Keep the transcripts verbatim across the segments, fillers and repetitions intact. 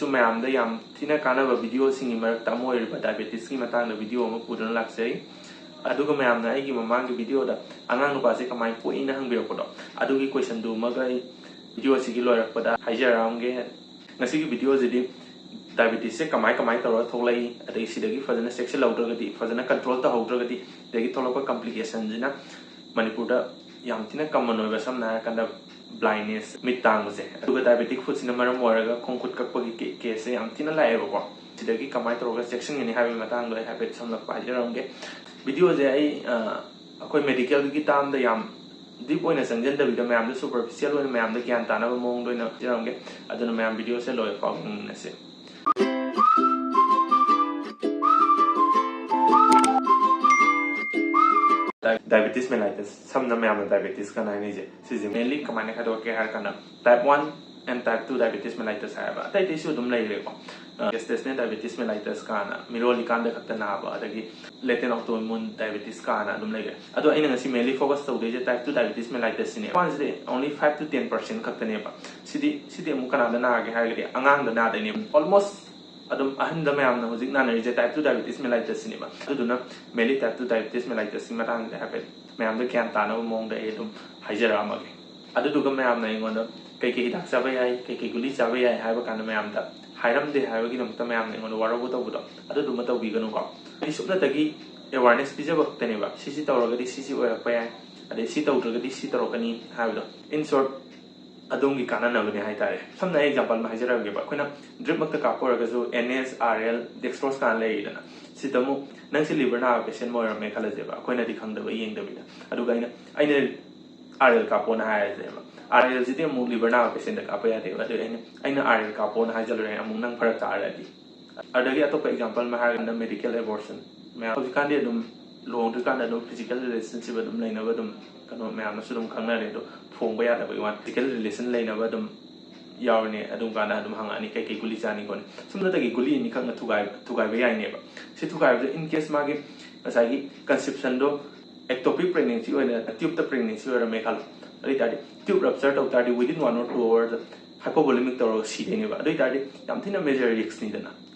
ꯁꯨ ꯃꯌꯥꯝꯗ ꯌꯥꯝ ꯊꯤꯅ ꯀꯥꯟꯅꯕ ꯚꯤꯗꯤꯑꯣꯁꯤꯡꯒꯤ ꯃꯔꯛꯇ ꯑꯃ ꯑꯣꯏꯔꯤꯕ diabeticsꯀꯤ ꯃꯇꯥꯡꯗ ꯚꯤꯗꯤꯑꯣ ꯑꯃ ꯄꯨꯗꯨꯅ ꯂꯥꯛꯆꯔꯤ꯫ ꯑꯗꯨꯒ ꯃꯌꯥꯝꯅ ꯑꯩꯒꯤ ꯃꯃꯥꯡꯒꯤ ꯚꯤꯗꯤꯑꯣꯗ "ꯑꯉꯥꯡ ꯅꯨꯄꯥꯁꯦ ꯀꯃꯥꯏꯅ ꯄꯣꯛꯏꯅ?" ꯍꯪꯕꯤꯔꯛꯄꯗꯣ, ꯑꯗꯨꯒꯤ questionꯗꯨꯃꯒ ꯑꯩ ꯚꯤꯗꯤꯑꯣ ꯑꯁꯤꯒꯤ ꯂꯣꯏꯔꯛꯄꯗ ꯍꯥꯏꯖꯔꯛꯑꯝꯒꯦ꯫ ꯉꯁꯤꯒꯤ ꯚꯤꯗꯤꯑꯣꯁꯤꯗꯤ diabeticsꯁꯦ ꯀꯃꯥꯏ ꯀꯃꯥꯏꯅ ꯇꯧꯔꯒ ꯊꯣꯛꯂꯛꯏ, ꯑꯗꯒꯤ ꯁꯤꯗꯒꯤ ꯐꯖꯅ ꯆꯦꯛꯁꯤꯜꯍꯧꯗ꯭ꯔꯒꯗꯤ, ꯐꯖꯅ control ꯇꯧꯍꯧꯗ꯭ꯔꯒꯗꯤ, ꯁꯤꯗꯒꯤ ꯊꯣꯛꯂꯛꯄ complicationꯁꯤꯅ ꯃꯅꯤꯄꯨꯔꯗ ꯌꯥꯝ ꯊꯤꯅ common ꯑꯣꯏꯕ, ꯁꯝꯅ ꯍꯥꯏꯔꯀꯥꯟꯗ blindness, ꯃꯤꯠ ꯇꯥꯡꯕꯁꯦ, ꯑꯗꯨꯒ diabetic footꯁꯤꯅ ꯃꯔꯝ ꯑꯣꯏꯔꯒ ꯈꯣꯡ ꯈꯨꯠ ꯀꯛꯄꯒꯤ ꯀꯦ-, caseꯁꯦ ꯌꯥꯝ ꯊꯤꯅ ꯂꯥꯛꯑꯦꯕꯀꯣ꯫ ꯁꯤꯗꯒꯤ ꯀꯃꯥꯏꯅ ꯇꯧꯔꯒ ꯆꯦꯛꯁꯤꯟꯒꯅꯤ ꯍꯥꯏꯕꯒꯤ ꯃꯇꯥꯡꯗꯣ ꯑꯩ ꯍꯥꯏꯐꯦꯠ ꯁꯝꯂꯞꯄ ꯍꯥꯏꯖꯔꯝꯒꯦ꯫ ꯚꯤꯗꯤꯑꯣꯁꯦ ꯑꯩ, ꯑ, ꯑꯩꯈꯣꯏ medicalꯒꯤ termꯗ ꯌꯥꯝ deep ꯑꯣꯏꯅ ꯆꯪꯁꯤꯟꯗꯕꯤꯗ, ꯃꯌꯥꯝꯗ superficial ꯑꯣꯏꯅ, ꯃꯌꯥꯝꯗ ꯒ꯭ꯌꯥꯟ ꯇꯥꯅꯕ ꯃꯑꯣꯡꯗ ꯑꯣꯏꯅ ꯍꯥꯏꯖꯔꯝꯒꯦ꯫ ꯑꯗꯨꯅ ꯃꯌꯥꯝ ꯚꯤꯗꯤꯑꯣꯁꯦ ꯂꯣꯏꯐꯥꯎ ꯌꯦꯡꯃꯤꯟꯅꯁꯦ꯫ Di-, diabetes mellitus, ꯁꯝꯅ ꯃꯌꯥꯝꯅ diabetes ꯀꯅ ꯍꯥꯏꯅꯩꯁꯦ, ꯁꯤꯁꯦ mainly ꯀꯃꯥꯏꯅ ꯈꯥꯏꯗꯣꯛꯀꯦ ꯍꯥꯏꯔ ꯀꯥꯟꯗ, type one and type two diabetes mellitus ꯍꯥꯏꯕ, ꯑꯇꯩ ꯑꯇꯩꯁꯨ ꯑꯗꯨꯝ ꯂꯩꯈ꯭ꯔꯦꯀꯣ꯫ ꯑ, gestational diabetes mellitus ꯀꯥꯅ ꯃꯤꯔꯣꯜꯂꯤꯀꯥꯟꯗ ꯈꯛꯇ ꯅꯥꯕ, ꯑꯗꯒꯤ latent autoimmune diabetes ꯀꯥꯅ ꯑꯗꯨꯝ ꯂꯩꯈ꯭ꯔꯦ꯫ ꯑꯗꯣ ꯑꯩꯅꯅ ꯉꯁꯤ mainly focus ꯇꯧꯗꯣꯏꯁꯦ type two diabetes mellitus ꯁꯤꯅꯦ꯫ ꯃꯥꯁꯤꯗꯤ only five to ten percent ꯈꯛꯇꯅꯦꯕ꯫ ꯁꯤꯗꯤ, ꯁꯤꯗꯤ ꯑꯃꯨꯛ ꯀꯅꯥꯗ ꯅꯥꯒꯦ ꯍꯥꯏꯔꯒꯗꯤ, ꯑꯉꯥꯡꯗ ꯅꯥꯗꯣꯏꯅꯦ꯫ Almost ꯑꯗꯨꯝ ꯑꯍꯟꯗ ꯃꯌꯥꯝꯅ ꯍꯧꯖꯤꯛ ꯅꯥꯅꯔꯤꯁꯦ type two diabetes mellitus ꯁꯤꯅꯦꯕ꯫ ꯑꯗꯨꯗꯨꯅ mainly type two diabetes mellitus ꯀꯤ ꯃꯇꯥꯡꯁꯤꯗ ꯍꯥꯏꯐꯦꯠ ꯃꯌꯥꯝꯗ ꯒ꯭ꯌꯥꯟ ꯇꯥꯅꯕ ꯃꯑꯣꯡꯗ ꯑꯩ ꯑꯗꯨꯝ ꯍꯥꯏꯖꯔꯛꯑꯝꯃꯒꯦ꯫ ꯑꯗꯨꯗꯨꯒ ꯃꯌꯥꯝꯅ ꯑꯩꯉꯣꯟꯗ ꯀꯩꯀꯩ ꯍꯤꯗꯥꯛ ꯆꯥꯕ ꯌꯥꯏ, ꯀꯩꯀꯩ ꯒꯨꯂꯤ ꯆꯥꯕ ꯌꯥꯏ ꯍꯥꯏꯕ ꯀꯥꯟꯗ ꯃꯌꯥꯝꯗ ꯍꯥꯏꯔꯝꯗꯦ ꯍꯥꯏꯕꯒꯤꯗꯃꯛꯇ ꯃꯌꯥꯝꯅ ꯑꯩꯉꯣꯟꯗ ꯋꯥꯔꯧꯕ ꯇꯧꯕꯗꯣ, ꯑꯗꯨꯗꯨꯃ ꯇꯧꯕꯤꯒꯅꯨꯀꯣ꯫ ꯑꯩ ꯁꯨꯞꯅꯇꯒꯤ awareness ꯄꯤꯖꯕ ꯈꯛꯇꯅꯦꯕ꯫ ꯁꯤꯁꯤ ꯇꯧꯔꯒꯗꯤ ꯁꯤꯁꯤ ꯑꯣꯏꯔꯛꯄ ꯌꯥꯏ, ꯑꯗꯩ ꯁꯤ ꯇꯧꯗ꯭ꯔꯒꯗꯤ ꯁꯤ ꯇꯧꯔꯛꯀꯅꯤ ꯍꯥꯏꯕꯗꯣ꯫ In short, ꯑꯗꯣꯝꯒꯤ ꯀꯥꯟꯅꯅꯕꯅꯦ ꯍꯥꯏꯇꯥꯔꯦ꯫ ꯁꯝꯅ ꯑꯩ example ꯑꯃ ꯍꯥꯏꯖꯔꯛꯑꯒꯦꯕ꯫ ꯑꯩꯈꯣꯏꯅ drip ꯃꯛꯇ ꯀꯥꯞꯄ ꯑꯣꯏꯔꯒꯁꯨ N S, R L, dextrose ꯀꯥꯟꯅ ꯂꯩꯔꯤꯗꯅ, ꯁꯤꯗ ꯑꯃꯨꯛ ꯅꯪꯁꯦ liver ꯅꯥꯕ patient ꯑꯃ ꯑꯣꯏꯔꯝꯃꯦ ꯈꯜꯂꯁꯦꯕ, ꯑꯩꯈꯣꯏꯅꯗꯤ ꯈꯪꯗꯕ, ꯌꯦꯡꯗꯕꯤꯗ꯫ ꯑꯗꯨꯒ ꯑꯩꯅ, ꯑꯩꯅ R L ꯀꯥꯞꯄꯣꯅ ꯍꯥꯏꯔꯁꯦꯕ꯫ R L ꯁꯤꯗꯤ ꯑꯃꯨꯛ liver ꯅꯥꯕ patientꯗ ꯀꯥꯞꯄ ꯌꯥꯗꯦꯕ꯫ ꯑꯗꯨ ꯑꯩꯅ, ꯑꯩꯅ R L ꯀꯥꯞꯄꯣꯅ ꯍꯥꯏꯖꯜꯂꯨꯔꯦ, ꯑꯃꯨꯛ ꯅꯪ ꯐꯔꯛ ꯇꯥꯔꯗꯤ꯫ ꯑꯗꯒꯤ ꯑꯇꯣꯞꯄ example ꯑꯃ ꯍꯥꯏꯔꯒꯅ medical abortion꯫ ꯃꯌꯥꯝ ꯍꯧꯖꯤꯛꯀꯥꯟꯗꯤ ꯑꯗꯨꯝ ꯂꯨꯍꯣꯡꯗ꯭ꯔꯤꯀꯥꯟꯗ ꯑꯗꯨꯝ physical relationship ꯑꯗꯨꯝ ꯂꯩꯅꯕ ꯑꯗꯨꯝ, ꯀꯩꯅꯣ, ꯃꯌꯥꯝꯅꯁꯨ ꯑꯗꯨꯝ ꯈꯪꯅꯔꯦ꯫ ꯑꯗꯣ ꯊꯣꯡꯕ ꯌꯥꯗꯕꯒꯤ ꯋꯥꯅꯤ꯫ Physical relation ꯂꯩꯅꯕ ꯑꯗꯨꯝ ꯌꯥꯎꯔꯤꯅꯦ꯫ ꯑꯗꯨꯝ ꯀꯥꯟꯗ ꯑꯗꯨꯝ ꯍꯪꯉꯛꯑꯅꯤ, "ꯀꯩꯀꯩ ꯒꯨꯂꯤ ꯆꯥꯅꯤ ꯈꯣꯠꯅꯤ?" ꯁꯨꯞꯅꯇꯒꯤ ꯒꯨꯂꯤ ꯑꯅꯤꯈꯛꯅ ꯊꯨꯒꯥꯏ-, ꯊꯨꯒꯥꯏꯕ ꯌꯥꯏꯅꯦꯕ꯫ ꯁꯤ ꯊꯨꯒꯥꯏꯕꯗ in case ꯃꯥꯒꯤ ꯉꯁꯥꯏꯒꯤ conceptionꯗꯣ ectopic pregnancy ꯑꯣꯏꯅ, tubeꯇ pregnancy ꯑꯣꯏꯔꯝꯃꯦ ꯈꯜꯂꯣ꯫ ꯑꯗꯨ ꯑꯣꯏꯇꯥꯔꯗꯤ tube rupture ꯇꯧ ꯇꯥꯔꯗꯤ within one or two hours ꯍꯥꯏꯄꯣꯚꯣꯂꯤꯃꯤꯛ ꯇꯧꯔꯒ ꯁꯤꯗꯣꯏꯅꯦꯕ꯫ ꯑꯗꯨ ꯑꯣꯏꯇꯥꯔꯗꯤ ꯌꯥꯝ ꯊꯤꯅ ꯃꯦꯖꯔ ꯔꯤꯛꯁꯅꯤꯗꯅ꯫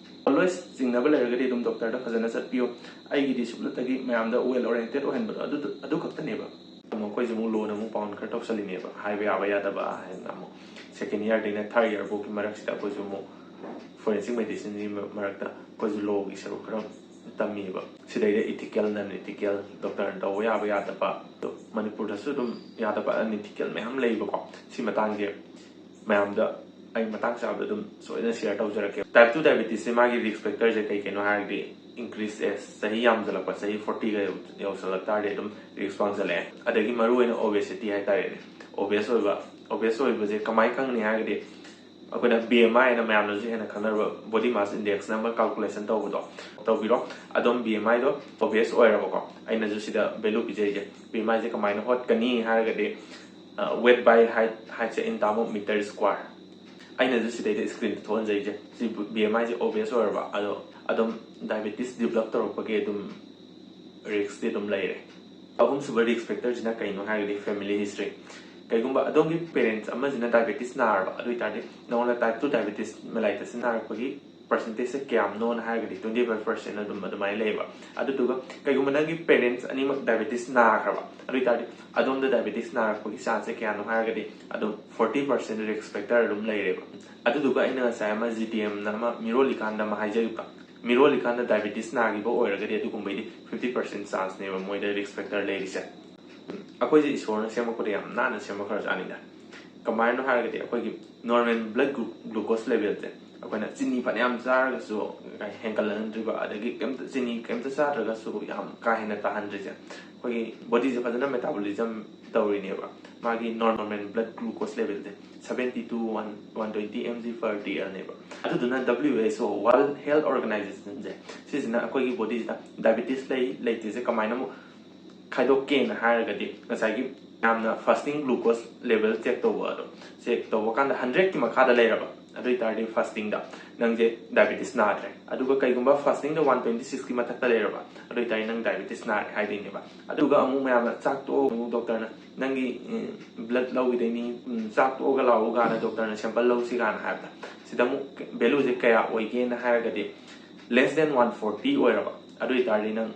ꯑꯣꯜꯋꯦꯁ ꯆꯤꯡꯅꯕ ꯂꯩꯔꯒꯗꯤ ꯑꯗꯨꯝ ꯗꯣꯛꯇꯔꯗ ꯐꯖꯅ ꯆꯠꯄꯤꯌꯨ꯫ ꯑꯩꯒꯤꯗꯤ ꯁꯨꯞꯅꯇꯒꯤ ꯃꯌꯥꯝꯗ ꯋꯦꯜ ꯑꯣꯔꯤꯌꯦꯟꯇꯦꯠ ꯑꯣꯏꯍꯟꯕꯗꯣ ꯑꯗꯨ ꯑꯗꯨ ꯈꯛꯇꯅꯦꯕ꯫ ꯑꯃꯨꯛ ꯑꯩꯈꯣꯏꯁꯨ ꯑꯃꯨꯛ ꯂꯣꯅ ꯑꯃꯨꯛ ꯄꯥꯎꯟ ꯈꯔ ꯇꯧꯁꯜꯂꯤꯅꯦꯕ, ꯍꯥꯏꯕ ꯌꯥꯕ ꯌꯥꯗꯕ ꯍꯥꯏꯅ꯫ ꯑꯃꯨꯛ ꯁꯦꯀꯦꯟ ꯏꯌꯥꯔꯗꯩꯅ ꯊꯥꯔꯠ ꯏꯌꯥꯔ ꯐꯥꯎꯒꯤ ꯃꯔꯛꯁꯤꯗ ꯑꯩꯈꯣꯏꯁꯨ ꯑꯃꯨꯛ ꯐꯣꯔꯦꯟꯁꯤꯛ ꯃꯦꯗꯤꯁꯤꯟꯒꯤ ꯃꯔꯛꯇ ꯑꯩꯈꯣꯏꯁꯨ ꯂꯣꯒꯤ ꯁꯔꯨꯛ ꯈꯔ ꯇꯝꯃꯤꯕ꯫ ꯁꯤꯗꯩꯗ ꯏꯊꯤꯀꯦꯜ, ꯅꯟ ꯏꯊꯤꯀꯦꯜ, ꯗꯣꯛꯇꯔꯅ ꯇꯧꯕ ꯌꯥꯕ ꯌꯥꯗꯕ, ꯑꯗꯣ ꯃꯅꯤꯄꯨꯔꯗꯁꯨ ꯑꯗꯨꯝ ꯌꯥꯗꯕ ꯑꯟꯏꯊꯤꯀꯦꯜ ꯃꯌꯥꯝ ꯂꯩꯕꯀꯣ꯫ ꯁꯤ ꯃꯇꯥꯡꯁꯦ ꯃꯌꯥꯝꯗ ꯑꯩ ꯃꯇꯥꯡ ꯆꯥꯕꯗ ꯑꯗꯨꯝ ꯁꯣꯏꯗꯅ ꯁꯤꯌꯔ ꯇꯧꯖꯔꯛꯀꯦ꯫ ꯇꯥꯏꯞ ꯇꯨ ꯗꯥꯏꯕꯦꯇꯤꯁꯁꯦ ꯃꯥꯒꯤ ꯔꯤꯛꯁ ꯐꯦꯛꯇꯔꯁꯦ ꯀꯩ ꯀꯩꯅꯣ ꯍꯥꯏꯔꯗꯤ, ꯏꯟꯀ꯭ꯔꯤꯁ ꯑꯦꯖ, ꯆꯍꯤ ꯌꯥꯝꯁꯤꯜꯂꯛꯄ, ꯆꯍꯤ ꯐꯣꯔꯇꯤꯒ ꯌꯧꯁꯤꯜꯂꯛ ꯇꯥꯔꯗꯤ ꯑꯗꯨꯝ ꯔꯤꯛꯁ ꯋꯥꯡꯁꯤꯜꯂꯛꯑꯦ꯫ ꯑꯗꯒꯤ ꯃꯔꯨꯑꯣꯏꯅ ꯑꯣꯕꯦꯁꯤꯇꯤ ꯍꯥꯏꯇꯥꯔꯦꯅꯦ꯫ ꯑꯣꯕꯦꯁ ꯑꯣꯏꯕ, ꯑꯣꯕꯦꯁ ꯑꯣꯏꯕꯁꯦ ꯀꯃꯥꯏꯅ ꯈꯪꯅꯤ ꯍꯥꯏꯔꯒꯗꯤ, ꯑꯩꯈꯣꯏꯅ ꯕꯤ ꯑꯦꯝ ꯑꯥꯏ ꯍꯥꯏꯅ ꯃꯌꯥꯝꯅꯁꯨ ꯍꯦꯟꯅ ꯈꯪꯅꯔꯕ ꯕꯣꯗꯤ ꯃꯥꯁ ꯏꯟꯗꯦꯛꯁꯅ ꯑꯃ ꯀꯥꯜꯀꯨꯂꯦꯁꯟ ꯇꯧꯕꯗꯣ ꯇꯧꯕꯤꯔꯣ꯫ ꯑꯗꯨꯝ ꯕꯤ ꯑꯦꯝ ꯑꯥꯏꯗꯣ ꯑꯣꯕꯦꯁ ꯑꯣꯏꯔꯕꯀꯣ, ꯑꯩꯅꯁꯨ ꯁꯤꯗ ꯚꯦꯂꯨ ꯄꯤꯖꯔꯤꯁꯦ꯫ ꯕꯤ ꯑꯦꯝ ꯑꯥꯏꯁꯦ ꯀꯃꯥꯏꯅ ꯍꯣꯠꯀꯅꯤ ꯍꯥꯏꯔꯒꯗꯤ, ꯋꯦꯠ ꯕꯥꯏ ꯍꯥꯏꯠ, ꯍꯥꯏꯠꯁꯦ in term of meter square. ꯑꯩꯅꯁꯨ ꯁꯤꯗꯩꯗ ꯁ꯭ꯀ꯭ꯔꯤꯟꯗ ꯊꯣꯛꯍꯟꯖꯔꯤꯁꯦ꯫ ꯁꯤ ꯕꯤ ꯑꯦꯝ ꯑꯥꯏꯁꯦ ꯑꯣꯕꯦꯁ ꯑꯣꯏꯔꯕ, ꯑꯗꯣ ꯑꯗꯨꯝ ꯗꯥꯏꯕꯦꯇꯤꯁ ꯗꯤꯕꯂꯞ ꯇꯧꯔꯛꯄꯒꯤ ꯑꯗꯨꯝ ꯔꯤꯛꯁꯇꯤ ꯑꯗꯨꯝ ꯂꯩꯔꯦ꯫ ꯑꯍꯨꯝꯁꯨꯕ ꯔꯤꯛꯁ ꯐꯦꯛꯇꯔꯁꯤꯅ ꯀꯩꯅꯣ ꯍꯥꯏꯔꯒꯗꯤ, ꯐꯦꯃꯤꯂꯤ ꯍꯤꯁꯇ꯭ꯔꯤ꯫ ꯀꯩꯒꯨꯝꯕ ꯑꯗꯣꯝꯒꯤ ꯄꯦꯔꯦꯟꯁ ꯑꯃꯁꯤꯅ ꯗꯥꯏꯕꯦꯇꯤꯁ ꯅꯥꯔꯕ, ꯑꯗꯨ ꯑꯣꯏꯇꯥꯔꯗꯤ ꯅꯉꯣꯟꯗ ꯇꯥꯏꯞ ꯇꯨ ꯗꯥꯏꯕꯦꯇꯤꯁ ꯃꯦꯂꯥꯏꯇꯁꯁꯤ ꯅꯥꯔꯛꯄꯒꯤ ꯄꯔꯁꯦꯟꯇꯦꯖꯁꯦ ꯀꯌꯥꯝꯅꯣꯅ ꯍꯥꯏꯔꯒꯗꯤ, ꯇ꯭ꯋꯦꯟꯇꯤ ꯐꯥꯏꯚ ꯄꯥꯔꯁꯦꯟ ꯑꯗꯨꯝ ꯑꯗꯨꯃꯥꯏꯅ ꯂꯩꯌꯦꯕ꯫ ꯑꯗꯨꯗꯨꯒ ꯀꯩꯒꯨꯝꯕ ꯅꯪꯒꯤ ꯄꯦꯔꯦꯟꯁ ꯑꯅꯤꯃꯛ ꯗꯥꯏꯕꯦꯇꯤꯁ ꯅꯥꯈ꯭ꯔꯕ, ꯑꯗꯨ ꯑꯣꯏꯇꯥꯔꯗꯤ ꯑꯗꯣꯝꯗ ꯗꯥꯏꯕꯦꯇꯤꯁ ꯅꯥꯔꯛꯄꯒꯤ ꯆꯥꯟꯁꯁꯦ ꯀꯌꯥꯅꯣ ꯍꯥꯏꯔꯒꯗꯤ, ꯑꯗꯨꯝ ꯐꯣꯔꯇꯤ ꯄꯥꯔꯁꯦꯟ ꯔꯤꯛꯁ ꯐꯦꯛꯇꯔ ꯑꯗꯨꯝ ꯂꯩꯔꯦꯕ꯫ ꯑꯗꯨꯗꯨꯒ ꯑꯩꯅ ꯉꯁꯥꯏ ꯑꯃ ꯖꯤ ꯗꯤ ꯑꯦꯝꯅ ꯑꯃ ꯃꯤꯔꯣꯜꯂꯤꯀꯥꯟꯗ ꯑꯃ ꯍꯥꯏꯖꯈꯤꯕ, ꯃꯤꯔꯣꯜꯂꯤꯀꯥꯟꯗ ꯗꯥꯏꯕꯦꯇꯤꯁ ꯅꯥꯈꯤꯕ ꯑꯣꯏꯔꯒꯗꯤ ꯑꯗꯨꯒꯨꯝꯕꯩꯗꯤ ꯐꯤꯐꯇꯤ ꯄꯥꯔꯁꯦꯟ ꯆꯥꯟꯁꯅꯦꯕ ꯃꯣꯏꯗ ꯔꯤꯛꯁ ꯐꯦꯛꯇꯔ ꯂꯩꯔꯤꯁꯦ꯫ ꯑꯩꯈꯣꯏꯁꯦ ꯏꯁꯣꯔꯅ ꯁꯦꯝꯃꯛꯄꯗ ꯌꯥꯝ ꯅꯥꯟꯅ ꯁꯦꯝꯃꯛꯈ꯭ꯔꯖꯥꯠꯅꯤꯗ꯫ ꯀꯃꯥꯏꯅꯣ ꯍꯥꯏꯔꯒꯗꯤ, ꯑꯩꯈꯣꯏꯒꯤ ꯅꯣꯔꯃꯦꯜ ꯕ꯭ꯂꯗ ꯒ꯭ꯂꯨꯀꯣꯁ ꯂꯦꯚꯦꯜꯁꯦ ꯑꯩꯈꯣꯏꯅ ꯆꯤꯅꯤ ꯐꯅꯌꯥꯝ ꯆꯥꯔꯒꯁꯨ ꯍꯦꯟꯒꯠꯍꯟꯗ꯭ꯔꯤꯕ, ꯑꯗꯒꯤ ꯀꯩꯝꯇ, ꯆꯤꯅꯤ ꯀꯩꯝꯇ ꯆꯥꯗ꯭ꯔꯒꯁꯨ ꯌꯥꯝ ꯀꯥ ꯍꯦꯟꯅ ꯇꯥꯍꯟꯗ꯭ꯔꯤꯁꯦ, ꯑꯩꯈꯣꯏꯒꯤ ꯕꯣꯗꯤꯁꯦ ꯐꯖꯅ ꯃꯦꯇꯥꯕꯣꯂꯤꯖꯝ ꯇꯧꯔꯤꯅꯦꯕ꯫ ꯃꯥꯒꯤ ꯅꯣꯔꯃꯦꯜ ꯕ꯭ꯂꯗ ꯒ꯭ꯂꯨꯀꯣꯁ ꯂꯦꯚꯦꯜꯁꯦ seventy to one, one twenty M G per D ꯑꯦꯜꯅꯦꯕ꯫ ꯑꯗꯨꯗꯨꯅ W H O, world health ꯑꯣꯔꯒꯅꯥꯏꯖꯦꯁꯟꯁꯦ, ꯁꯤꯁꯤꯅ ꯑꯩꯈꯣꯏꯒꯤ ꯕꯣꯗꯤꯁꯤꯗ ꯗꯥꯏꯕꯦꯇꯤꯁ ꯂꯩ ꯂꯩꯇꯦꯁꯦ ꯀꯃꯥꯏꯅ ꯑꯃꯨꯛ ꯈꯥꯏꯗꯣꯛꯀꯦꯅ ꯍꯥꯏꯔꯒꯗꯤ, ꯉꯁꯥꯏꯒꯤ ꯌꯥꯝꯅ ꯐꯥꯁꯇꯤꯡ ꯒ꯭ꯂꯨꯀꯣꯁ ꯂꯦꯚꯦꯜ ꯆꯦꯛ ꯇꯧꯕ ꯑꯗꯣ, ꯆꯦꯛ ꯇꯧꯕ ꯀꯥꯟꯗ ꯍꯟꯗ꯭ꯔꯦꯗꯀꯤ ꯃꯈꯥꯗ ꯂꯩꯔꯕ, ꯑꯗꯨ ꯑꯣꯏꯇꯥꯔꯗꯤ ꯐꯥꯁꯇꯤꯡꯗ ꯅꯪꯁꯦ ꯗꯥꯏꯕꯦꯇꯤꯁ ꯅꯥꯗ꯭ꯔꯦ꯫ ꯑꯗꯨꯒ ꯀꯩꯒꯨꯝꯕ ꯐꯥꯁꯇꯤꯡꯗ ꯋꯥꯟ ꯇ꯭ꯋꯦꯟꯇꯤ ꯁꯤꯛꯁꯀꯤ ꯃꯊꯛꯇ ꯂꯩꯔꯕ, ꯑꯗꯨ ꯑꯣꯏꯇꯥꯔꯗꯤ ꯅꯪ ꯗꯥꯏꯕꯦꯇꯤꯁ ꯅꯥꯔꯦ ꯍꯥꯏꯗꯣꯏꯅꯦꯕ꯫ ꯑꯗꯨꯒ ꯑꯃꯨꯛ ꯃꯌꯥꯝꯅ ꯆꯥꯛ ꯇꯣꯛꯑꯣ, ꯑꯃꯨꯛ ꯗꯣꯛꯇꯔꯅ ꯅꯪꯒꯤ ꯕ꯭ꯂꯗ ꯂꯧꯈꯤꯗꯣꯏꯅꯤ, ꯎꯝ, ꯆꯥꯛ ꯇꯣꯛꯑꯒ ꯂꯥꯛꯑꯣ ꯀꯥꯏꯅ ꯗꯣꯛꯇꯔꯅ ꯁꯦꯝꯄꯜ ꯂꯧꯁꯤ ꯀꯥꯏꯅ ꯍꯥꯏꯕꯗ, ꯁꯤꯗ ꯑꯃꯨꯛ ꯚꯦꯂꯨꯁꯦ ꯀꯌꯥ ꯑꯣꯏꯒꯦꯅ ꯍꯥꯏꯔꯒꯗꯤ, less than one forty ꯑꯣꯏꯔꯕ, ꯑꯗꯨ ꯑꯣꯏꯇꯥꯔꯗꯤ ꯅꯪ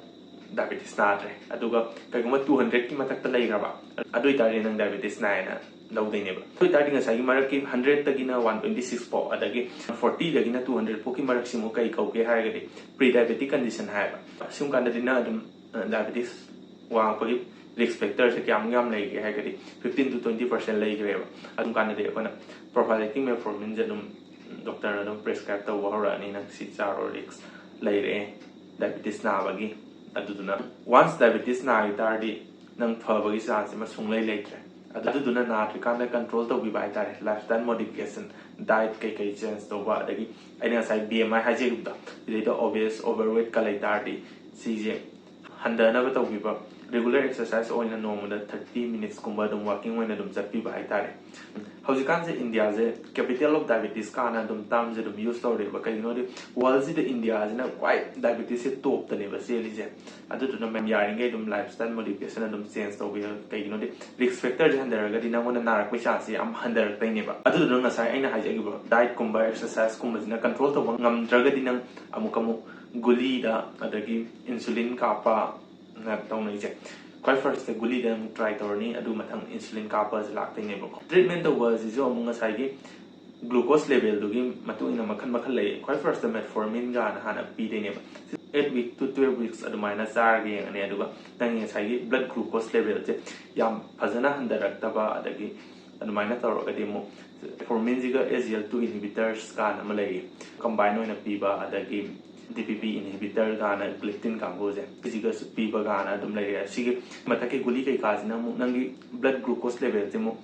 ꯗꯥꯏꯕꯦꯇꯤꯁ ꯅꯥꯗ꯭ꯔꯦ꯫ ꯑꯗꯨꯒ ꯀꯩꯒꯨꯝꯕ ꯇꯨ ꯍꯟꯗ꯭ꯔꯦꯗꯀꯤ ꯃꯊꯛꯇ ꯂꯩꯈ꯭ꯔꯕ, ꯑꯗꯨ ꯑꯣꯏꯇꯥꯔꯗꯤ ꯅꯪ ꯗꯥꯏꯕꯦꯇꯤꯁ ꯅꯥꯏꯅ ꯂꯧꯗꯣꯏꯅꯦꯕ꯫ ꯑꯗꯨ ꯑꯣꯏꯇꯥꯔꯗꯤ ꯉꯁꯥꯏꯒꯤ ꯃꯔꯛꯀꯤ ꯍꯟꯗ꯭ꯔꯦꯗꯇꯒꯤꯅ ꯋꯥꯟ ꯇ꯭ꯋꯦꯟꯇꯤ ꯁꯤꯛꯁ ꯐꯥꯎ, ꯑꯗꯒꯤ ꯐꯣꯔꯇꯤꯗꯒꯤꯅ ꯇꯨ ꯍꯟꯗ꯭ꯔꯦꯗ ꯐꯥꯎꯒꯤ ꯃꯔꯛꯁꯤꯃꯨꯛ ꯀꯩ ꯀꯧꯒꯦ ꯍꯥꯏꯔꯒꯗꯤ, ꯄ꯭ꯔꯤ ꯗꯥꯏꯕꯦꯇꯤꯛ ꯀꯟꯗꯤꯁꯟ ꯍꯥꯏꯌꯦꯕ꯫ ꯑꯁꯤꯒꯨꯝ ꯀꯥꯟꯗꯗꯤ ꯅꯪ ꯑꯗꯨꯝ ꯗꯥꯏꯕꯦꯇꯤꯁ ꯋꯥꯡꯉꯛꯄꯒꯤ ꯔꯤꯁꯛ ꯐꯦꯛꯇꯔꯁꯦ ꯀꯌꯥꯃꯨꯛ ꯌꯥꯝ ꯂꯩꯒꯦ ꯍꯥꯏꯔꯒꯗꯤ, ꯐꯤꯐꯇꯤꯟ ꯇꯨ ꯇ꯭ꯋꯦꯟꯇꯤ ꯄꯥꯔꯁꯦꯟ ꯂꯩꯈ꯭ꯔꯦꯕ꯫ ꯑꯗꯨꯝ ꯀꯥꯟꯗꯗꯤ ꯑꯩꯈꯣꯏꯅ ꯄ꯭ꯔꯣꯐꯥꯏꯂꯦꯛꯇꯤꯛ ꯃꯦꯠꯐꯣꯔꯃꯤꯟꯁꯦ ꯑꯗꯨꯝ ꯗꯣꯛꯇꯔꯅ ꯑꯗꯨꯝ ꯄ꯭ꯔꯦꯁꯀ꯭ꯔꯥꯏꯕ ꯇꯧꯕ ꯍꯧꯔꯛꯑꯅꯤ, "ꯅꯪ ꯁꯤ ꯆꯥꯔꯣ, ꯔꯤꯁꯛ ꯂꯩꯔꯦ, ꯗꯥꯏꯕꯦꯇꯤꯁ ꯅꯥꯕꯒꯤ"꯫ ꯑꯗꯨꯗꯨꯅ ꯋꯥꯟꯁ ꯗꯥꯏꯕꯦꯇꯤꯁ ꯅꯥꯈꯤ ꯇꯥꯔꯗꯤ, ꯅꯪ ꯐꯕꯒꯤ ꯆꯥꯟꯁ ꯑꯃ ꯁꯨꯡꯂꯩ ꯂꯩꯇ꯭ꯔꯦ꯫ ꯑꯗꯨꯗꯨꯅ ꯅꯥꯗ꯭ꯔꯤꯀꯥꯟꯗ ꯀꯟꯇ꯭ꯔꯣꯜ ꯇꯧꯕꯤꯕ ꯍꯥꯏꯇꯥꯔꯦ, ꯂꯥꯏꯐꯁ꯭ꯇꯥꯏꯜ ꯃꯣꯗꯤꯐꯤꯀꯦꯁꯟ, ꯗꯥꯏꯠ ꯀꯩꯀꯩ ꯆꯦꯟꯖ ꯇꯧꯕ, ꯑꯗꯒꯤ ꯑꯩꯅ ꯉꯁꯥꯏ ꯕꯤ ꯑꯦꯝ ꯑꯥꯏ ꯍꯥꯏꯖꯈꯤꯕꯗꯣ, ꯁꯤꯗꯩꯗ ꯑꯣꯕꯦꯁ, ꯑꯣꯚꯔꯋꯦꯠꯀ ꯂꯩ ꯇꯥꯔꯗꯤ, ꯁꯤꯁꯦ ꯍꯟꯊꯅꯕ ꯇꯧꯕꯤꯕ꯫ ꯔꯤꯒꯨꯂꯔ ꯑꯦꯛꯁꯔꯁꯥꯏꯁ ꯑꯣꯏꯅ ꯅꯣꯡꯃꯗ ꯊꯥꯔꯇꯤ ꯃꯤꯅꯤꯠꯁꯀꯨꯝꯕ ꯑꯗꯨꯝ ꯋꯥꯀꯤꯡ ꯑꯣꯏꯅ ꯑꯗꯨꯝ ꯆꯠꯄꯤꯕ ꯍꯥꯏꯇꯥꯔꯦ꯫ ꯍꯧꯖꯤꯛꯀꯥꯟꯁꯦ ꯏꯟꯗꯤꯌꯥꯁꯦ capital of diabetes ꯀꯥꯅ ꯑꯗꯨꯝ ꯇꯥꯝꯁꯦ ꯑꯗꯨꯝ ꯌꯨꯁ ꯇꯧꯔꯦꯕ꯫ ꯀꯩꯒꯤꯅꯣꯗꯤ ꯋꯥꯔꯜꯁꯤꯗ ꯏꯟꯗꯤꯌꯥꯁꯤꯅ ꯈ꯭ꯋꯥꯏ ꯗꯥꯏꯕꯦꯇꯤꯁꯁꯦ ꯇꯣꯞꯇꯅꯦꯕ ꯆꯦꯜꯂꯤꯁꯦ꯫ ꯑꯗꯨꯗꯨꯅ ꯃꯌꯥꯝ ꯌꯥꯔꯤꯉꯩ ꯑꯗꯨꯝ ꯂꯥꯏꯐꯁ꯭ꯇꯥꯏꯜ ꯃꯣꯗꯤꯐꯤꯀꯦꯁꯟ ꯑꯗꯨꯝ ꯆꯦꯟꯖ ꯇꯧꯕꯤꯌꯨ꯫ ꯀꯩꯒꯤꯅꯣꯗꯤ ꯔꯤꯁꯛ ꯐꯦꯛꯇꯔꯁꯦ ꯍꯟꯊꯔꯒꯗꯤ ꯅꯪꯉꯣꯟꯗ ꯅꯥꯔꯛꯄꯒꯤ ꯆꯥꯟꯁꯁꯦ ꯌꯥꯝ ꯍꯟꯊꯔꯛꯇꯣꯏꯅꯦꯕ꯫ ꯑꯗꯨꯗꯨꯅ ꯉꯁꯥꯏ ꯑꯩꯅ ꯍꯥꯏꯖꯈꯤꯕ ꯗꯥꯏꯠꯀꯨꯝꯕ ꯑꯦꯛꯁꯔꯁꯥꯏꯁꯀꯨꯝꯕꯁꯤꯅ ꯀꯟꯇ꯭ꯔꯣꯜ ꯇꯧꯕ ꯉꯝꯗ꯭ꯔꯒꯗꯤ ꯅꯪ ꯑꯃꯨꯛ ꯑꯃꯨꯛ ꯒꯨꯂꯤꯗ, ꯑꯗꯒꯤ ꯏꯟꯁꯨꯂꯤꯟ ꯀꯥꯞꯄ ꯅ ꯇꯧꯅꯩꯁꯦ꯫ ꯈ꯭ꯋꯥꯏ ꯐꯥꯔꯁꯇ ꯒꯨꯂꯤꯗ ꯑꯃꯨꯛ ꯇ꯭ꯔꯥꯏ ꯇꯧꯔꯅꯤ, ꯑꯗꯨ ꯃꯊꯪ ꯏꯟꯁꯨꯂꯤꯟ ꯀꯥꯞꯄꯁꯦ ꯂꯥꯛꯇꯣꯏꯅꯦꯕꯀꯣ꯫ ꯇ꯭ꯔꯤꯠꯃꯦꯟ ꯇꯧꯕ ꯑꯁꯤꯁꯨ ꯑꯃꯨꯛ ꯉꯁꯥꯏꯒꯤ ꯒ꯭ꯂꯨꯀꯣꯁ ꯂꯦꯚꯦꯜꯗꯨꯒꯤ ꯃꯇꯨꯡ ꯏꯟꯅ ꯃꯈꯜ ꯃꯈꯜ ꯂꯩ꯫ ꯈ꯭ꯋꯥꯏ ꯐꯥꯔꯁꯇ ꯃꯦꯠꯐꯣꯔꯃꯤꯟ ꯀꯥꯏꯅ ꯍꯥꯟꯅ ꯄꯤꯗꯣꯏꯅꯦꯕ꯫ At week two twelve weeks ꯑꯗꯨꯃꯥꯏꯅ ꯆꯥꯔꯒ ꯌꯦꯡꯉꯅꯤ꯫ ꯑꯗꯨꯒ ꯅꯪꯒꯤ ꯉꯁꯥꯏꯒꯤ ꯕ꯭ꯂꯗ ꯒ꯭ꯂꯨꯀꯣꯁ ꯂꯦꯚꯦꯜꯁꯦ ꯌꯥꯝ ꯐꯖꯅ ꯍꯟꯊꯔꯛꯇꯕ, ꯑꯗꯒꯤ ꯑꯗꯨꯃꯥꯏꯅ ꯇꯧꯔꯒꯗꯤ ꯑꯃꯨꯛ ꯐꯣꯔꯃꯤꯟꯁꯤꯒ ꯑꯦꯁ ꯖꯤ ꯑꯦꯜ ꯇꯨ ꯏꯟꯍꯤꯕꯤꯇꯔꯁ ꯀꯥꯏꯅ ꯑꯃ ꯂꯩꯔꯤ, ꯀꯝꯕꯥꯏꯟ ꯑꯣꯏꯅ ꯄꯤꯕ, ꯑꯗꯒꯤ ꯗꯤ ꯄꯤ ꯄꯤ ꯏꯟꯍꯤꯕꯤꯇꯔ ꯀꯥꯏꯅ, ꯒ꯭ꯂꯤꯞꯇꯤꯟ ꯀꯥꯡꯕꯨꯁꯦ, ꯁꯤꯒꯁꯨ ꯄꯤꯕ ꯀꯥꯏꯅ ꯑꯗꯨꯝ ꯂꯩꯔꯦ꯫ ꯁꯤꯒꯤ ꯃꯊꯛꯀꯤ ꯒꯨꯂꯤ ꯀꯩꯀꯥꯁꯤꯅ ꯑꯃꯨꯛ ꯅꯪꯒꯤ ꯕ꯭ꯂꯗ ꯒ꯭ꯂꯨꯀꯣꯁ ꯂꯦꯚꯦꯜꯁꯦ ꯑꯃꯨꯛ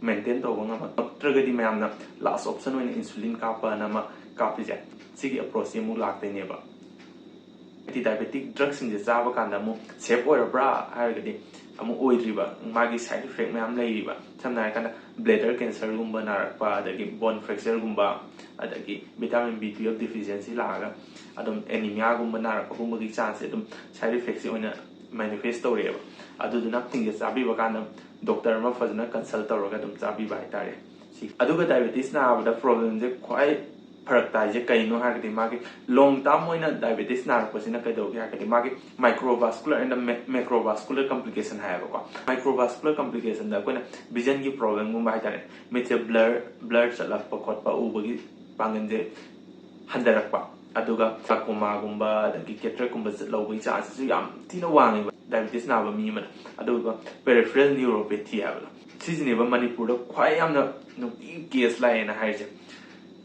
ꯃꯦꯟꯇꯦꯟ ꯇꯧꯕ ꯉꯝꯃꯛꯇ꯭ꯔꯒꯗꯤ, ꯃꯌꯥꯝꯅ ꯂꯥꯁ ꯑꯣꯞꯁꯟ ꯑꯣꯏꯅ ꯏꯟꯁꯨꯂꯤꯟ ꯀꯥꯞꯄꯅ ꯑꯃ ꯀꯥꯞꯄꯤꯁꯦ, ꯁꯤꯒꯤ ꯑꯦꯄ꯭ꯔꯣꯆꯁꯤ ꯑꯃꯨꯛ ꯂꯥꯛꯇꯣꯏꯅꯦꯕ꯫ ꯑꯦꯟꯇꯤ ꯗꯥꯏꯕꯦꯇꯤꯛ ꯗ꯭ꯔꯒꯁꯤꯡꯁꯦ ꯆꯥꯕ ꯀꯥꯟꯗ ꯑꯃꯨꯛ ꯁꯦꯐ ꯑꯣꯏꯔꯕ꯭ꯔꯥ ꯍꯥꯏꯔꯒꯗꯤ, ꯑꯃꯨꯛ ꯑꯣꯏꯗ꯭ꯔꯤꯕ, ꯃꯥꯒꯤ side effect ꯃꯌꯥꯝ ꯂꯩꯔꯤꯕ, ꯁꯝꯅ ꯍꯥꯏꯔꯀꯥꯟꯗ bladder cancerꯒꯨꯝꯕ ꯅꯥꯔꯛꯄ, ꯑꯗꯒꯤ bone fractureꯒꯨꯝꯕ, ꯑꯗꯒꯤ vitamin B twelve deficiency ꯂꯥꯛꯑꯒ ꯑꯗꯨꯝ anemiaꯒꯨꯝꯕ ꯅꯥꯔꯛꯄꯒꯨꯝꯕꯒꯤ chanceꯁꯦ ꯑꯗꯨꯝ side effectꯁꯦ ꯑꯣꯏꯅ manifest ꯇꯧꯔꯛꯑꯦꯕ꯫ ꯑꯗꯨꯗꯨꯅ ꯁꯤꯡꯁꯦ ꯆꯥꯕꯤꯕ ꯀꯥꯟꯗ doctor ꯑꯃ ꯐꯖꯅ consult ꯇꯧꯔꯒ ꯑꯗꯨꯝ ꯆꯥꯕꯤꯕ ꯍꯥꯏꯇꯥꯔꯦ꯫ ꯁꯤ ꯑꯗꯨꯒ diabetes ꯅꯥꯕꯗ problemꯁꯦ ꯈ꯭ꯋꯥꯏ ꯐꯔꯛ ꯇꯥꯏꯁꯦ ꯀꯩꯅꯣ ꯍꯥꯏꯔꯒꯗꯤ, ꯃꯥꯒꯤ long term ꯑꯣꯏꯅ diabetes ꯅꯥꯔꯛꯄꯁꯤꯅ ꯀꯩꯗꯧꯒꯦ ꯍꯥꯏꯔꯒꯗꯤ, ꯃꯥꯒꯤ microvascular and macrovascular complication ꯍꯥꯏꯌꯦꯕꯀꯣ꯫ Microvascular complicationꯗ ꯑꯩꯈꯣꯏꯅ visionꯒꯤ problemꯒꯨꯝꯕ ꯍꯥꯏꯇꯥꯔꯦ, ꯃꯤꯠꯁꯦ blur blur ꯆꯠꯂꯛꯄ ꯈꯣꯠꯄ, ꯎꯕꯒꯤ ꯄꯥꯡꯒꯜꯁꯦ ꯍꯟꯊꯔꯛꯄ, ꯑꯗꯨꯒ glaucomaꯒꯨꯝꯕ ꯑꯗꯒꯤ cataractꯀꯨꯝꯕ ꯆꯠꯂꯧꯕꯒꯤ chanceꯁꯤꯁꯨ ꯌꯥꯝ ꯊꯤꯅ ꯋꯥꯡꯉꯦꯕ diabetes ꯅꯥꯕ ꯃꯤ ꯑꯃꯗ꯫ ꯑꯗꯨꯒ peripheral neuropathy ꯍꯥꯏꯕꯗꯣ, ꯁꯤꯁꯤꯅꯦꯕ ꯃꯅꯤꯄꯨꯔꯗ ꯈ꯭ꯋꯥꯏ ꯌꯥꯝꯅ ꯅꯨꯡꯇꯤꯒꯤ case ꯂꯥꯛꯑꯦꯅ ꯍꯥꯏꯔꯤꯁꯦ꯫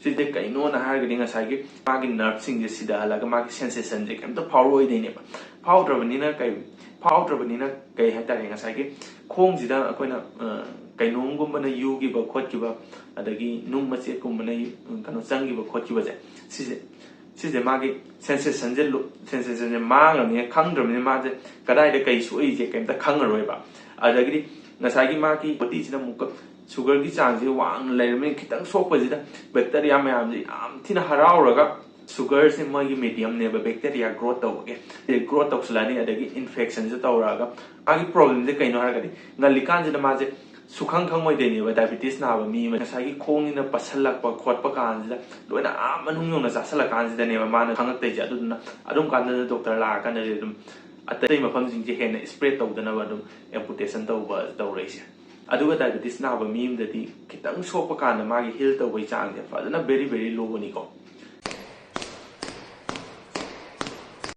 ꯁꯤꯁꯦ ꯀꯩꯅꯣꯅ ꯍꯥꯏꯔꯒꯗꯤ, ꯉꯁꯥꯏꯒꯤ ꯃꯥꯒꯤ nerveꯁꯤꯡꯁꯦ ꯁꯤꯗꯍꯜꯂꯒ ꯃꯥꯒꯤ sensationꯁꯦ ꯀꯩꯝꯇ ꯐꯥꯎꯔꯛꯑꯣꯏꯗꯣꯏꯅꯦꯕ꯫ ꯐꯥꯎꯗ꯭ꯔꯕꯅꯤꯅ ꯀꯩ ꯐꯥꯎꯗ꯭ꯔꯕꯅꯤꯅ ꯀꯩ ꯍꯥꯏꯇꯥꯔꯦ, ꯉꯁꯥꯏꯒꯤ ꯈꯣꯡꯁꯤꯗ ꯑꯩꯈꯣꯏꯅ, ꯑ, ꯀꯩꯅꯣꯝꯒꯨꯝꯕꯅ ꯌꯨꯈꯤꯕ ꯈꯣꯠꯈꯤꯕ, ꯑꯗꯒꯤ ꯅꯨꯡ ꯃꯆꯦꯠꯀꯨꯝꯕꯅ ꯌꯨ-, ꯀꯩꯅꯣ ꯆꯪꯈꯤꯕ ꯈꯣꯠꯈꯤꯕꯁꯦ, ꯁꯤꯁꯦ ꯁꯤꯁꯦ ꯃꯥꯒꯤ sensationꯁꯦ ꯂꯣ-, sensationꯁꯦ ꯃꯥꯡꯈ꯭ꯔꯕꯅꯤꯅ, ꯈꯪꯗ꯭ꯔꯕꯅꯤꯅ, ꯃꯥꯁꯦ ꯀꯗꯥꯏꯗ ꯀꯩ ꯁꯣꯛꯏꯁꯦ ꯀꯩꯝꯇ ꯈꯪꯉꯔꯣꯏꯕ꯫ ꯑꯗꯒꯤꯗꯤ ꯉꯁꯥꯏꯒꯤ ꯃꯥꯒꯤ bodyꯁꯤꯅ ꯑꯃꯨꯛꯀ sugarꯒꯤ ꯆꯥꯡꯁꯦ ꯋꯥꯡꯅ ꯂꯩꯔꯕꯅꯤꯅ, ꯈꯤꯇꯪ ꯁꯣꯛꯄꯁꯤꯗ bacteria ꯃꯌꯥꯝꯁꯦ ꯌꯥꯝ ꯊꯤꯅ ꯍꯔꯥꯎꯔꯒ, sugarꯁꯦ ꯃꯣꯏꯒꯤ mediumꯅꯦꯕ bacteria growth ꯇꯧꯕꯒꯤ, growth ꯇꯧꯁꯤꯜꯂꯛꯑꯅꯤ, ꯑꯗꯒꯤ infectionꯁꯨ ꯇꯧꯔꯛꯑꯒ ꯃꯥꯒꯤ problemꯁꯦ ꯀꯩꯅꯣ ꯍꯥꯏꯔꯒꯗꯤ, ꯉꯜꯂꯤꯀꯥꯟꯁꯤꯗ ꯃꯥꯁꯦ ꯁꯨꯈꯪ ꯈꯪꯉꯣꯏꯗꯣꯏꯅꯦꯕ diabetes ꯅꯥꯕ ꯃꯤ ꯑꯃ꯫ ꯉꯁꯥꯏꯒꯤ ꯈꯣꯡꯁꯤꯅ ꯄꯠꯁꯜꯂꯛꯄ ꯈꯣꯠꯄ ꯀꯥꯟꯁꯤꯗ ꯂꯣꯏꯅ ꯑꯥ ꯃꯅꯨꯡ ꯌꯧꯅ ꯆꯥꯁꯜꯂꯀꯥꯟꯁꯤꯗꯅꯦꯕ ꯃꯥꯅ ꯈꯪꯉꯛꯇꯣꯏꯁꯦ꯫ ꯑꯗꯨꯗꯨꯅ ꯑꯗꯨꯝ ꯀꯥꯟꯗ doctor ꯂꯥꯛꯑꯀꯥꯟꯗꯗꯤ ꯑꯗꯨꯝ ꯑꯇꯩ ꯃꯐꯝꯁꯤꯡꯁꯦ ꯍꯦꯟꯅ spread ꯇꯧꯗꯅꯕ ꯑꯗꯨꯝ amputation ꯇꯧꯕ ꯇꯧꯔꯛꯏꯁꯦ꯫ ꯑꯗꯨꯒ diabetes ꯅꯥꯕ ꯃꯤ ꯑꯃꯗꯗꯤ ꯈꯤꯇꯪ ꯁꯣꯛꯄ ꯀꯥꯟꯗ ꯃꯥꯒꯤ heal ꯇꯧꯕꯒꯤ ꯆꯥꯡꯁꯦ ꯐꯖꯅ very very lowꯅꯤꯀꯣ꯫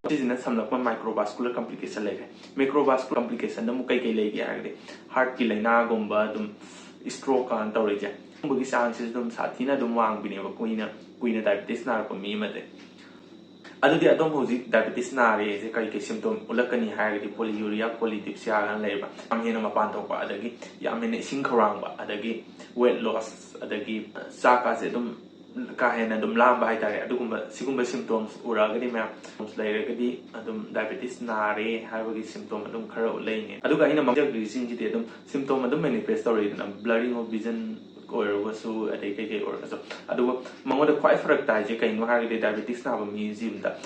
ꯁꯤꯁꯤꯅ ꯁꯝꯂꯞꯄ microvascular complication ꯂꯩꯔꯦ꯫ Macrovascular complicationꯗ ꯑꯃꯨꯛ ꯀꯩꯀꯩ ꯂꯩꯒꯦ ꯍꯥꯏꯔꯒꯗꯤ, heartꯀꯤ ꯂꯥꯏꯅꯥꯒꯨꯝꯕ, ꯑꯗꯨꯝ stroke ꯀꯥꯟ ꯇꯧꯔꯛꯏꯁꯦ, ꯁꯤꯒꯨꯝꯕꯒꯤ ꯆꯥꯡꯁꯤꯁꯨ ꯑꯗꯨꯝ ꯁꯥꯊꯤꯅ ꯑꯗꯨꯝ ꯋꯥꯡꯕꯤꯅꯦꯕ, ꯀꯨꯏꯅ ꯀꯨꯏꯅ diabetes ꯅꯥꯔꯛꯄ ꯃꯤ ꯑꯃꯗꯤ꯫ ꯑꯗꯨꯗꯤ ꯑꯗꯣꯝ ꯍꯧꯖꯤꯛ diabetes ꯅꯥꯔꯦꯁꯦ ꯀꯔꯤ ꯀꯔꯤ symptom ꯎꯠꯂꯛꯀꯅꯤ ꯍꯥꯏꯔꯒꯗꯤ, polyuria, polydipsia ꯀꯥꯏꯅ ꯂꯩꯔꯤꯕ, ꯌꯥꯝ ꯍꯦꯟꯅ ꯃꯄꯥꯟ ꯊꯣꯛꯄ, ꯑꯗꯒꯤ ꯌꯥꯝ ꯍꯦꯟꯅ ꯏꯁꯤꯡ ꯈꯧꯔꯥꯡꯕ, ꯑꯗꯒꯤ weight loss, ꯑꯗꯒꯤ ꯆꯥꯛꯀꯥꯁꯦ ꯑꯗꯨꯝ ꯀꯥ ꯍꯦꯟꯅ ꯑꯗꯨꯝ ꯂꯥꯝꯕ ꯍꯥꯏꯇꯥꯔꯦ꯫ ꯑꯗꯨꯒꯨꯝꯕ ꯁꯤꯒꯨꯝꯕ symptoms ꯎꯔꯛꯑꯒꯗꯤ ꯃꯌꯥꯝ, symptoms ꯂꯩꯔꯒꯗꯤ ꯑꯗꯨꯝ diabetes ꯅꯥꯔꯦ ꯍꯥꯏꯕꯒꯤ symptom ꯑꯗꯨꯝ ꯈꯔ ꯂꯩꯅꯤ꯫ ꯑꯗꯨꯒ ꯑꯩꯅ ꯃꯥꯡꯖꯈ꯭ꯔꯤꯁꯤꯡꯁꯤꯗꯤ ꯑꯗꯨꯝ symptom ꯑꯗꯨꯝ manifest ꯇꯧꯔꯛꯏꯗꯅ, blurring of vision ꯑꯣꯏꯔꯒꯁꯨ, ꯑꯗꯩ ꯀꯩꯀꯩ ꯑꯣꯏꯔꯒꯁꯨ꯫ ꯑꯗꯨꯒ ꯃꯉꯣꯟꯗ ꯈ꯭ꯋꯥꯏ ꯐꯔꯛ ꯇꯥꯏꯁꯦ ꯀꯩꯅꯣ ꯍꯥꯏꯔꯒꯗꯤ, diabetes ꯅꯥꯕ ꯃꯤꯁꯤꯡꯗ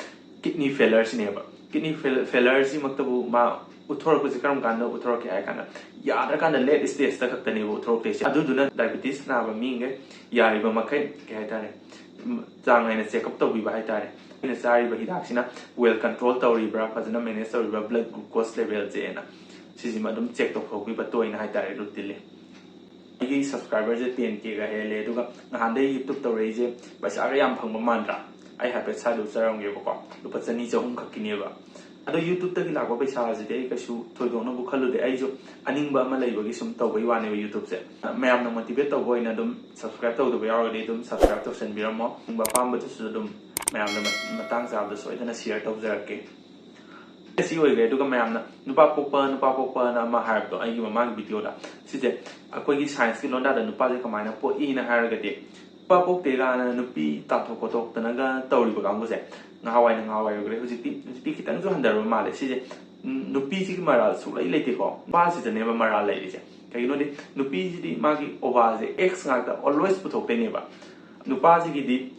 kidney failure ꯁꯤꯅꯦꯕ꯫ Kidney fail- failure ꯁꯤꯃꯛꯇꯕꯨ ꯃꯥ ꯎꯠꯊꯣꯔꯛꯄꯁꯦ ꯀꯔꯝ ꯀꯥꯟꯗ ꯎꯠꯊꯣꯔꯛꯀꯦ ꯍꯥꯏ ꯀꯥꯟꯗ, ꯌꯥꯗ꯭ꯔꯀꯥꯟꯗ late stage ꯇ ꯈꯛꯇꯅꯦꯕ ꯎꯠꯊꯣꯔꯛꯇꯣꯏꯁꯦ꯫ ꯑꯗꯨꯗꯨꯅ diabetes ꯅꯥꯕ ꯃꯤꯈꯩ ꯌꯥꯔꯤꯕ ꯃꯈꯩ, ꯀꯩ ꯍꯥꯏꯇꯥꯔꯦ, ꯎꯝ, ꯆꯥꯡ ꯅꯥꯏꯅ check up ꯇꯧꯕꯤꯕ ꯍꯥꯏꯇꯥꯔꯦ꯫ ꯑꯩꯅ ꯆꯥꯔꯤꯕ ꯍꯤꯗꯥꯛꯁꯤꯅ well control ꯇꯧꯔꯤꯕ꯭ꯔꯥ, ꯐꯖꯅ manage ꯇꯧꯔꯤꯕ꯭ꯔꯥ, blood glucose level ꯁꯦꯅ, ꯁꯤꯁꯤꯃ ꯑꯗꯨꯝ check ꯇꯧꯊꯣꯛꯄꯤꯕ ꯇꯣꯏꯅ ꯍꯥꯏꯇꯥꯔꯦ, routinely꯫ ꯑꯩꯒꯤ subscriber ꯁꯦ ten K ꯒ ꯍꯦꯜꯂꯦ, ꯑꯗꯨꯒ ꯅꯍꯥꯟꯗꯩ YouTube ꯇꯧꯔꯛꯏꯁꯦ ꯄꯩꯁꯥꯒ ꯌꯥꯝ ꯐꯪꯕ ꯃꯥꯟꯗ꯭ꯔꯥ? ꯑꯩ ꯍꯥꯏꯐꯦꯠ ꯁ꯭ꯋꯥꯏꯗ ꯎꯠꯆꯔꯝꯒꯦꯕꯀꯣ, ꯂꯨꯄꯥ ꯆꯅꯤ ꯆꯍꯨꯝ ꯈꯛꯀꯤꯅꯦꯕ꯫ ꯑꯗꯣ YouTube ꯇꯒꯤ ꯂꯥꯛꯄ ꯄꯩꯁꯥꯁꯤꯗꯤ ꯑꯩ ꯀꯩꯁꯨ ꯊꯣꯏꯗꯣꯛꯅꯕꯨ ꯈꯜꯂꯨꯗꯦ, ꯑꯩꯁꯨ ꯑꯅꯤꯡꯕ ꯑꯃ ꯂꯩꯕꯒꯤ ꯁꯨꯝ ꯇꯧꯕꯩ ꯋꯥꯅꯦꯕ YouTube ꯁꯦ꯫ ꯃꯌꯥꯝꯅ motivate ꯇꯧꯕ ꯑꯣꯏꯅ ꯑꯗꯨꯝ subscribe ꯇꯧꯗꯕ ꯌꯥꯎꯔꯒꯗꯤ ꯑꯗꯨꯝ subscribe ꯇꯧꯁꯟꯕꯤꯔꯝꯃꯣ꯫ ꯑꯄꯥꯝꯕꯗꯨꯁꯨ ꯑꯗꯨꯝ ꯃꯌꯥꯝꯗ ꯃ- ꯃꯇꯥꯡ ꯆꯥꯕꯗ ꯁꯣꯏꯗꯅ share ꯇꯧꯖꯔꯛꯀꯦ꯫ ꯁꯤ ꯑꯣꯏꯈ꯭ꯔꯦ꯫ ꯑꯗꯨꯒ ꯃꯌꯥꯝꯅ "ꯅꯨꯄꯥ ꯄꯣꯛꯄ, ꯅꯨꯄꯥ ꯄꯣꯛꯄꯅ" ꯑꯃ ꯍꯥꯏꯕꯗꯣ ꯑꯩꯒꯤ ꯃꯃꯥꯡꯒꯤ video ꯗ, ꯁꯤꯁꯦ ꯑꯩꯈꯣꯏꯒꯤ science ꯀꯤ ꯂꯣꯟꯗꯥꯗ ꯅꯨꯄꯥꯁꯦ ꯀꯃꯥꯏꯅ ꯄꯣꯛꯏꯅ ꯍꯥꯏꯔꯒꯗꯤ, ꯅꯨꯄꯥ ꯄꯣꯛꯇꯦ ꯀꯥꯏꯅ ꯅꯨꯄꯤ ꯇꯥꯟꯊꯣꯛ ꯈꯣꯠꯇꯣꯛꯇꯅꯒ ꯇꯧꯔꯤꯕ ꯀꯥꯡꯕꯨꯁꯦ ꯉꯍꯥꯟꯋꯥꯏꯅ ꯉꯍꯥꯟꯋꯥꯏ ꯑꯣꯏꯈ꯭ꯔꯦ꯫ ꯍꯧꯖꯤꯛꯇꯤ, ꯍꯧꯖꯤꯛꯇꯤ ꯈꯤꯇꯪꯁꯨ ꯍꯟꯊꯔꯕ ꯃꯥꯜꯂꯦ꯫ ꯁꯤꯁꯦ, ꯎꯝ, ꯅꯨꯄꯤꯁꯤꯒꯤ ꯃꯔꯥꯜ ꯁꯨꯡꯂꯩ ꯂꯩꯇꯦꯀꯣ, ꯅꯨꯄꯥꯁꯤꯗꯅꯦꯕ ꯃꯔꯥꯜ ꯂꯩꯔꯤꯁꯦ꯫ ꯀꯩꯒꯤꯅꯣꯗꯤ ꯅꯨꯄꯤꯁꯤꯗꯤ ꯃꯥꯒꯤ ova ꯁꯦ X ꯉꯥꯛꯇ always ꯄꯨꯊꯣꯛꯇꯣꯏꯅꯦꯕ꯫ ꯅꯨꯄꯥꯁꯤꯒꯤꯗꯤ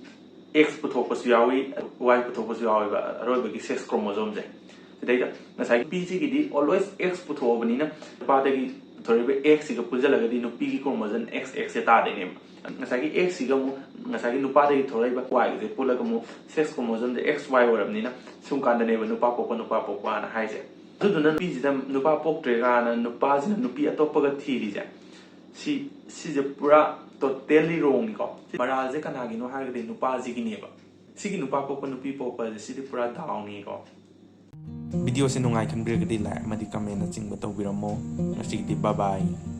X ꯄꯨꯊꯣꯛꯄꯁꯨ ꯌꯥꯎꯏ, Y ꯄꯨꯊꯣꯛꯄꯁꯨ ꯌꯥꯎꯋꯦꯕ, ꯑꯔꯣꯏꯕꯒꯤ sex chromosome ꯁꯦ꯫ ꯁꯤꯗꯩꯗ ꯉꯁꯥꯏꯒꯤ ꯅꯨꯄꯤꯁꯤꯒꯤꯗꯤ always X ꯄꯨꯊꯣꯛꯑꯕꯅꯤꯅ, ꯅꯨꯄꯥꯗꯒꯤ ꯄꯨꯊꯣꯔꯛꯏꯕ X ꯁꯤꯒ ꯄꯨꯟꯁꯤꯜꯂꯒꯗꯤ ꯅꯨꯄꯤꯒꯤ chromosome X X ꯁꯦ ꯇꯥꯗꯣꯏꯅꯦꯕ꯫ ꯉꯁꯥꯏꯒꯤ X ꯁꯤꯒ ꯑꯃꯨꯛ ꯉꯁꯥꯏꯒꯤ ꯅꯨꯄꯥꯗꯒꯤ ꯊꯣꯛꯂꯛꯏꯕ Y ꯁꯦ ꯄꯨꯜꯂꯒ ꯑꯃꯨꯛ sex chromosome ꯁꯦ X Y ꯑꯣꯏꯔꯕꯅꯤꯅ, ꯁꯨꯝ ꯀꯥꯟꯗꯅꯦꯕ ꯅꯨꯄꯥ ꯄꯣꯛꯄ, ꯅꯨꯄꯥ ꯄꯣꯛꯄꯅ ꯍꯥꯏꯁꯦ꯫ ꯑꯗꯨꯗꯨꯅ ꯅꯨꯄꯤꯁꯤꯗ ꯅꯨꯄꯥ ꯄꯣꯛꯇ꯭ꯔꯦ ꯀꯥꯏꯅ ꯅꯨꯄꯥꯁꯤꯅ ꯅꯨꯄꯤ ꯑꯇꯣꯞꯄꯒ ꯊꯤꯔꯤꯁꯦ, ꯁꯤ, ꯁꯤꯁꯦ ꯄꯨꯔꯥ totally wrong ꯅꯤꯀꯣ꯫ ꯃꯔꯥꯜꯁꯦ ꯀꯅꯥꯒꯤꯅꯣ ꯍꯥꯏꯔꯒꯗꯤ ꯅꯨꯄꯥꯁꯤꯒꯤꯅꯦꯕ꯫ ꯁꯤꯒꯤ ꯅꯨꯄꯥ ꯄꯣꯛꯄ, ꯅꯨꯄꯤ ꯄꯣꯛꯄ ꯍꯥꯏꯁꯦ, ꯁꯤꯗꯤ ꯄꯨꯔꯥ ꯗꯥꯎꯅꯤꯀꯣ꯫ Video ꯁꯦ ꯅꯨꯡꯉꯥꯏ ꯈꯟꯕꯤꯔꯒꯗꯤ like ꯑꯃꯗꯤ comment ꯅꯆꯤꯡꯕ ꯇꯧꯕꯤꯔꯝꯃꯣ꯫ ꯉꯁꯤꯒꯤꯗꯤ bye bye꯫